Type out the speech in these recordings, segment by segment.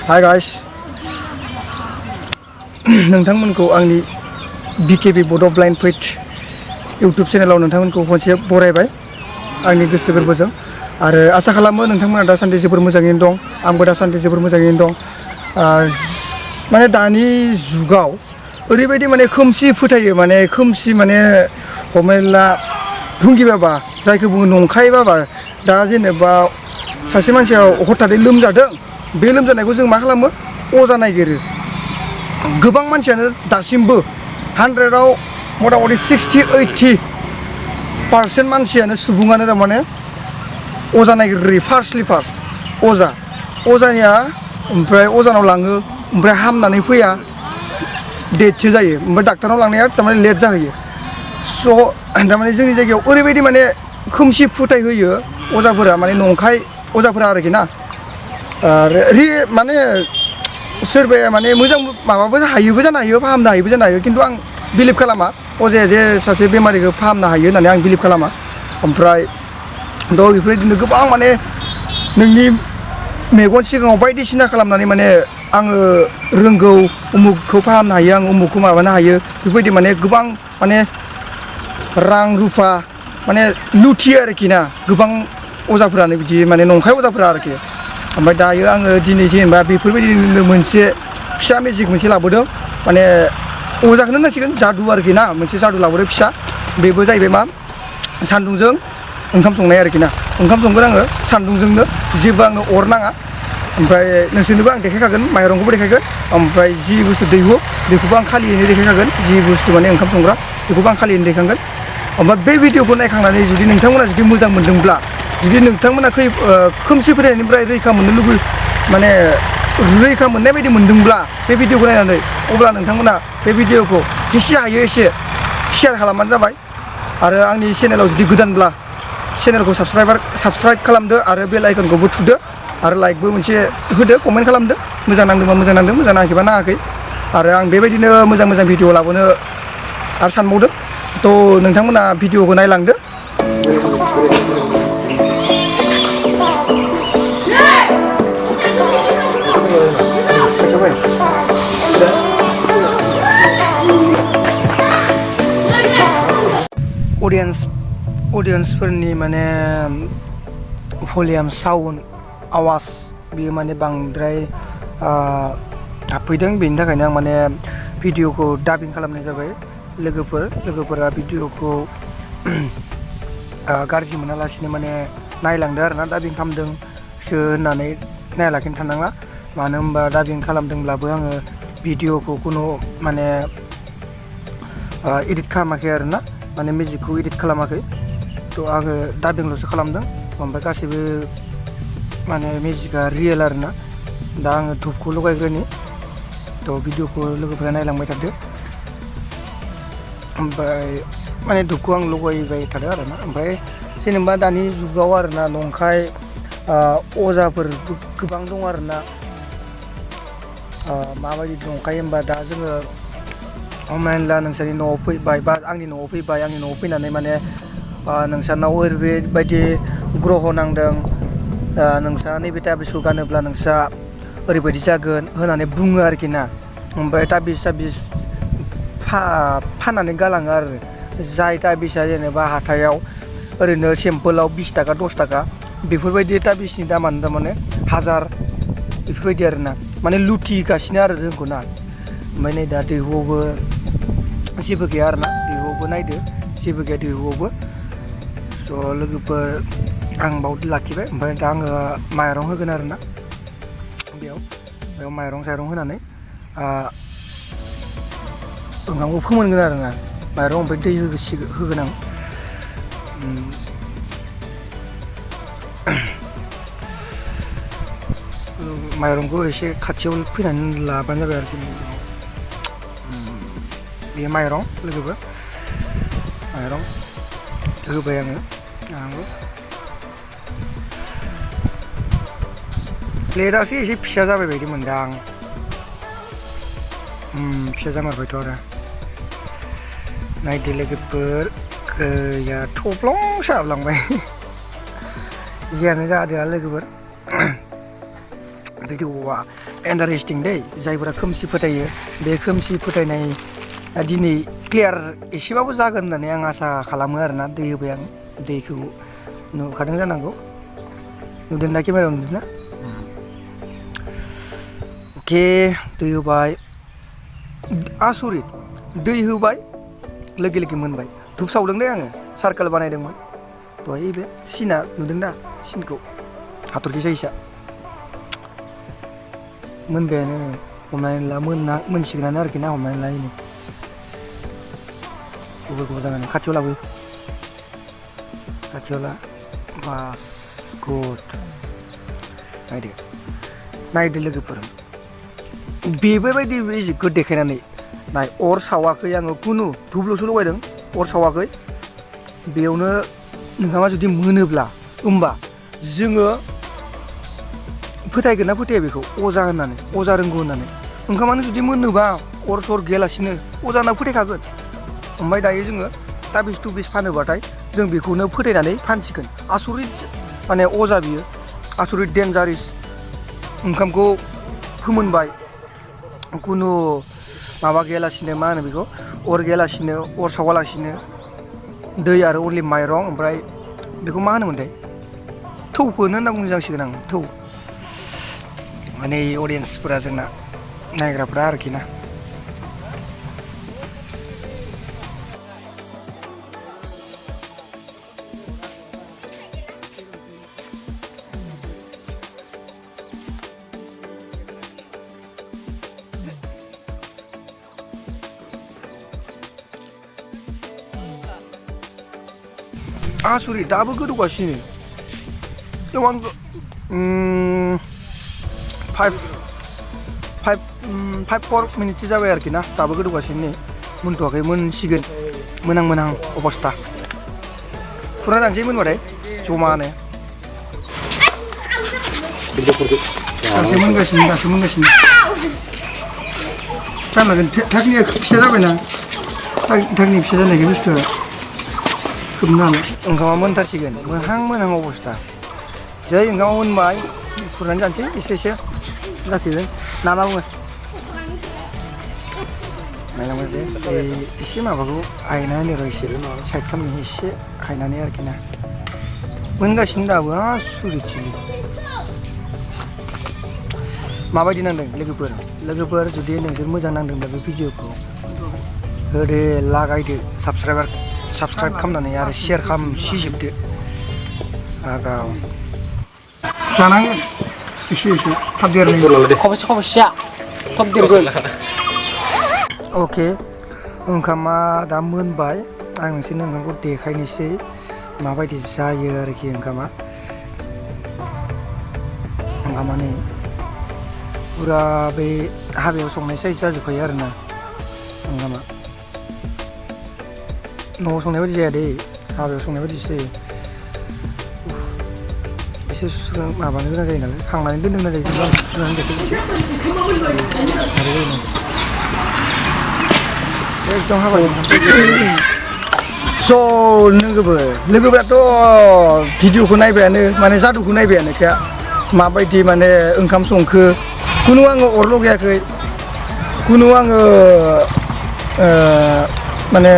Hi guys, नोंथांमोनखौ आंनि BKB Bodo Blind Faith YouTube चेनेलाव नोंथांमोनखौ खनसे बरायबाय आंनि गोसो गोरबोजों आरो आसा खालामो नोंथांमोना दासान्दि जोबोर मोजाङैनो दं आंबो दासान्दि जोबोर मोजाङैनो दं माने दानि जुगाव ओरैबायदि माने खोमसि फोथायो माने खोमसि माने हमना ढुंगि बाबा जायखौ बुङो नंखाय बाबा दा जेनेबा सासे मानसिया हठादै लोमजादों बे लोमजानायखौ जों मा खालामो अजा नागिरो गोबां मानसियानो दासिमबो 100आव मथा-मथि 60-80% मानसियानो सुबुङानो थारमाने अजा नागिरग्रोयो फार्स्ट अजानिया ओमफ्राय अजानाव लाङो ओमफ्राय हामनानै फैया डेथसो जायो ओमफ्राय डाक्टारनाव लांनाया थारमाने लेट जाहैयो स' थारमाने जोंनि जायगायाव ओरैबायदि माने खोमसि फोथाय होयो अजाफोरा माने नंखाय अजाफोरा आरोखि ना माने सोरबाया माने मोजां माबाबो हायोबो जानो हायो फाहामनो हायोबो जानो हायो खिन्थु आं बिलिभ खालामा अजाया जे सासे बेमारिखौ फाहामनो हायो होननानै आं बिलिभ खालामा ओमफ्राय थ' बेफोरबायदिनो गोबां माने नोंनि मेगन सिगाङाव बायदिसिना खालामनानै माने आङो रोंगौ उमुखखौ फाहामनो हायो आं उमुखखौ माबानो हायो बेफोरबायदि माने गोबां माने रां रुफा माने लुथियो आरोखि ना गोबां अजाफोरानो बिदि माने नंखाय अजाफोरा आरोखि ओमफ्राय दायो आङो दिनै जेनेबा बेफोरबायदिनो मोनसे फिसा मेजिक मोनसे लाबोदों माने अजाखौनो होननांसिगोन जादु आरोखि ना मोनसे जादु लाबोदों फिसा बेबो जाहैबाय मा सान्दुंजों ओंखाम संनाय आरोखि ना ओंखाम संगोन आङो सान्दुंजोंनो जेबो आंनो अर नाङा ओमफ्राय नोंसोरनोबो आं देखायखागोन माइरंखौबो देखायगोन ओमफ्राय जि बुस्थु दैहु बेखौबो आं खालियैनो देखायखागोन जि बुस्थु माने ओंखाम संग्रा बेखौबो आं खालियैनो देखायगोन ओमफ्राय बे भिडिअखौ नायखांनानै जुदि नोंथांमोना जुदि मोजां मोनदोंब्ला जुदि नोंथांमोना खोमसि फोथायनायनिफ्राय रैखा मोननो माने रैखा मोननाय बायदि मोनदोंब्ला बे भिडिअखौ नायनानै अब्ला नोंथांमोना बे भिडिअखौ जेसे हायो एसे शेयार खालामबानो जाबाय आरो आंनि चेनेलाव जुदि गोदानब्ला चेनेलखौ साबस्क्राइब खालामदो आरो बेल आइकनखौबो थुदो आरो लाइकबो मोनसे होदो कमेन्ट खालामदो मोजां नांदोंबा मोजां नांदों मोजां नाङाखैबा नाङाखै आरो आं बेबायदिनो मोजां भिडिअ लाबोनो आरो सानबावदों थ' नोंथांमोना भिडिअखौ नायलांदो अडियन्सफोरनि माने भलिउम साउन्ड आवाज बेयो माने बांद्राय हाबफैदों बेनि थाखायनो आं माने भिडिअखौ डाबिं खालामनाय जाबाय लोगोफोरा भिडिअखौ गाज्रि मोनालासिनो माने नायलांदो आरोना डाबिं खालामदोंसो होननानै नायालाखिनो थानाङा मानो होनबा डाबिं खालामदोंब्लाबो आङो भिडिअखौ खुनु माने एडिट खालामाखै आरोना माने मिउजिकखौ एडिट खालामाखै थ' आङो डाबिंल'सो खालामदों ओमफ्राय गासैबो माने मिउजिकआ रियेल आरोना दा आङो धुपखौ लगायग्रोनि थ' भिडिअखौ लोगोफोरा नायलांबाय थादो ओमफ्राय माने धुपखौ आं लगायबाय थादों आरोना ओमफ्राय जेनेबा दानि जुगाव आरोना नंखाय अजाफोर गोबां दं आरोना माबायदि नंखाय होनबा दा जोङो हमनानै ला नोंसोरनि न'आव फैबाय बा आंनि न'आव फैबाय आंनि न'आव फैनानै माने नोंसानाव ओरैबायदि ग्रह नांदों नोंसा नैबे ताबिजखौ गानोब्ला नोंसा ओरैबायदि जागोन होननानै बुङो आरोखि ना ओमफ्राय ताबिज फाननानै गालाङो आरो जाय ताबिजआ जेनेबा हाथायाव ओरैनो सिम्पोलाव 20 थाखा 10 थाखा बेफोरबायदि ताबिजनि दामानो थारमाने 1000 बेफोरबायदि आरोना माने लुथिगासिनो आरो जोंखौ ना ओमफ्राय नै दा दैहुआवबो जेबो गैया आरोना दैहुआवबो नायदो जेबो गैया दैहुआवबो स' लोगोफोर आं बावदो लाखिबाय ओमफ्राय दा आङो माइरं होगोन आरोना बेयाव माइरं साइरं होनानै ओंखामखौ फोमोनगोन आरोना माइरं ओमफ्राय दै होगोन आं माइरंखौ एसे खाथियाव फैनानै लाबानो जाबाय आरोखि बे माइरं लोगोफोर माइरं होबाय आङो प्लेटआसो एसे फिसा जाबाय बायदि मोनदों आं फिसा जामारबायथ' आरो नायदो लोगोफोर गैया थब्लं साबलांबाय जियानो जादों लोगोफोर भिडिअआ इन्टारेस्टिं दै जायफोरा खोमसि फोथायो बे खोमसि फोथायनाय दिनै क्लियार एसेबाबो जागोन होननानै आं आसा खालामो आरोना दै होबाय आं दैखौ नुखादों जानांगौ नुदों ना केमेरायाव नुदों ना अके दै होबाय आसरित दै होबाय लोगो लोगो मोनबाय धुप सावदों दे आङो सार्कोल बानायदोंमोन दहाय बे सिना नुदों दा सिनखौ हाथरखि साइजआ मोनबायानो हमनानै ला मोनसिगोनानो आरोखि ना हमनानै ला इनो गुबुन गुबुन जानानै खाथियाव लाबो खाथियाव ला बास गुड नायदो लोगोफोर बेफोरबायदि इजिप्टखौ देखायनानै नाय अर सावाखै आङो खुनु धुपल'सो लगायदों अर सावाखै बेयावनो नोंथाङा जुदि मोनोब्ला होमबा जोङो फोथायगोन ना फोथाया बेखौ अजा होननानै अजा रोंगौ होननानै ओंखामानो जुदि मोनोबा अर सर गैयालासिनो अजानाव फोथायखागोन ओमफ्राय दायो जोङो ताबिस तुबिस फानोबाथाय जों बेखौनो फोथायनानै फानसिगोन आसरित माने अजा बियो आसरित डेन्जारेस ओंखामखौ फोमोनबाय खुनु माबा गैयालासिनो मा होनो बेखौ अर गैयालासिनो अर सावालासिनो दै आरो अनलि माइरं ओमफ्राय बेखौ मा होनोमोनथाय थौखौनो होनना बुंजांसिगोन आं थौ माने अडियेन्सफोरा जोंना नायग्राफ्रा आरोखि ना आसुरि दाबो गोदौगासिनो गोबां 5-4 मिनिटसो जाबाय आरोखि ना दाबो गोदौगासिनो नै मोनथ'वाखै मोनसिगोन मोनहां अबस्था फुरा जानोसै मोनबाथाय जमानो दासो मोनगासिनो जानांगोन थाकनिया फिसा जाबायना थाकनि फिसा जानायखाय बुस्थुआ खोबनो हानाय ओंखामा मोनथारसिगोन मोनहां अबस्था जै ओंखामा मोनबाय खुरनानै जानोसै एसे गासैबो नामा बुङो नायलांबाय दे एसे माबाखौ हायना होनो र' एसे साइड खालामनो एसे हायनानै आरोखि ना मोनगासिनो दाबो आसुरितसिलि माबायदि नांदों लोगोफोर जुदि नोंसोर मोजां नांदोंब्ला बे भिडिअखौ होदो लागायदो साबसक्राइब खालामनानै आरो शेयार खालामसिजोबदो आगाव जानांगोन एसे थाब देरनांगोन खबसेया थाब देरगोन अके ओंखामा दा मोनबाय आं नोंसोरनो ओंखामखौ देखायनोसै माबायदि जायो आरोखि ओंखामा नै फुरा बे हाबायाव संनाय साइज जाजोबखायो आरोना ओंखामा न'आव संनाय बायदि जाया दे हाबायाव संनाय बायदिसो जायो एसे माबानो गोनां जायो नालाय खांनानै दोननो गोनां जायो सुनानै देखायनोसै एकदम हाबा स' लोगोफोराथ' भिडिअखौ नायबायानो माने जादुखौ नायबायानोखा माबायदि माने ओंखाम संखो खुनु आङो अर लगायाखै खुनु आङो माने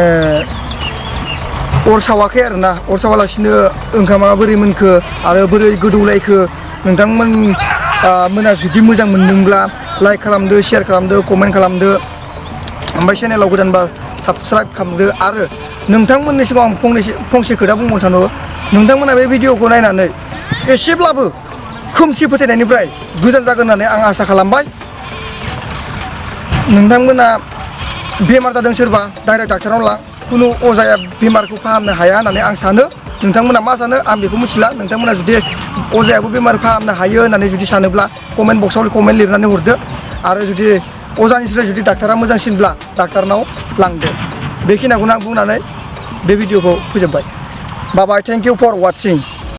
अर सावाखै आरोना अर सावालासिनो ओंखामा बोरै मोनखो आरो बोरै गोदौलायखो नोंथांमोन मोना जुदि मोजां मोनदोंब्ला लाइक खालामदो शेयार खालामदो कमेन्ट खालामदो ओमफ्राय चेनेलाव गोदानबा साबस्क्राइब खालामदो आरो नोंथांमोननि सिगाङाव आं फंसे खोथा बुंबावनो सानो नोंथांमोना बे भिडिअखौ नायनानै एसेब्लाबो खोमसि फोथायनायनिफ्राय गोजान जागोन होननानै आं आसा खालामबाय नोंथांमोना बेमार जादों सोरबा डाइरेक्ट डाक्टारनाव ला खुनु अजाया बेमारखौ फाहामनो हाया होननानै आं सानो नोंथांमोना मा सानो आं बेखौ मिथिला नोंथांमोना जुदि अजायाबो बेमार फाहामनो हायो होननानै जुदि सानोब्ला कमेन्ट बक्सआव कमेन्ट लिरनानै हरदो आरो जुदि अजानिफ्राय जुदि डाक्टारा मोजांसिनब्ला डाक्टारनाव लांदो बेखिनिखौनो आं बुंनानै बे भिडिअखौ फोजोबबाय बाय थेंक इउ फर वाचिं